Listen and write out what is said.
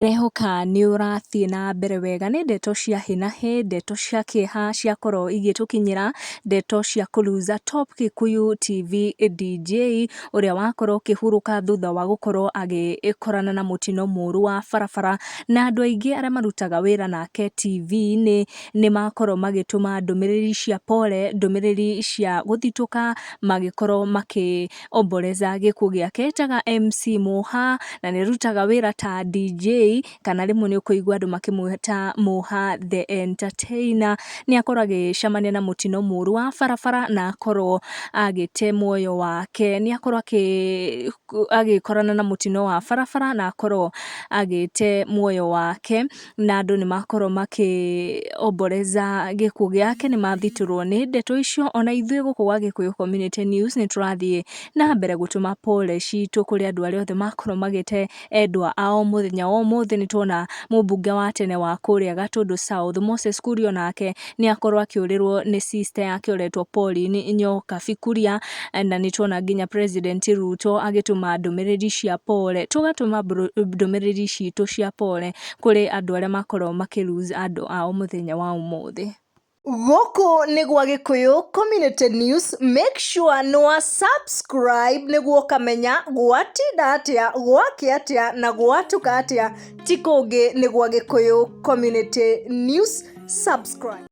Ndĩrehoka nĩ ũrathiĩ na mbere wega. Nĩ ndeto cia hĩ na hĩ, ndeto cia kĩeha ciakorwo igĩtũkinyĩra, ndeto cia kũ lose Top Gĩkũyũ TV DJ ũrĩa wakorwo ũkĩhurũka thutha wa gũkorwo agĩkorana na mũtino mũru wa barabara, na andũ aingĩ arĩa marutaga wĩra nake TV-inĩ nĩ makorwo magĩtũma ndũmĩrĩri cia pole, ndũmĩrĩri cia gũthitũka, magĩkorwo makĩ omboleza gĩkuũ gĩake. Etaga MC Moha na nĩ arutaga wĩra ta DJ, kana rĩmwe nĩ ũkũigua andũ makĩmwĩta Moha the Entertainer. Nĩ akorwo agĩcemania na mũtino mũru wa barabara na akorwo agĩte muoyo wake. Nĩ akorwo agĩkorana na mũtino wa barabara na akorwo agĩte muoyo wake, na andũ nĩ makorwo makĩ omboleza gĩkuũ gĩake, nĩ mathitũrwo nĩ ndeto icio. Ona ithuĩ gũkũ gwa Gĩkũyũ Community News nĩ tũrathiĩ na mbere gũtũma pole citũ kũrĩ andũ arĩa othe makorwo magĩte endwa ao mũthenya wa ũmũthĩ. Nĩ tuona mũmbunge wa tene wa kũrĩa Gatũndũ South Moses Kuria nake nĩ akorwo akĩũrĩrwo nĩ sister yake ũretwo Pauline Nyokabi Kuria, na nĩ tuona nginya President Ruto agĩtũma ndũmĩrĩri cia pole. Tũgatũma ndũmĩrĩri citũ cia pole kũrĩ andũ arĩa makorwo makĩ lose andũ ao mũthenya wa ũmũthĩ. Gũkũ nĩ gwa Gĩkũyũ Community News. Make sure nĩ wa subscribe nĩguo ũkamenya gwatinda atĩa, gwakĩa atĩa na gwatuka atĩa. Ti kũngĩ, nĩ gwa Gĩkũyũ Community News. Subscribe.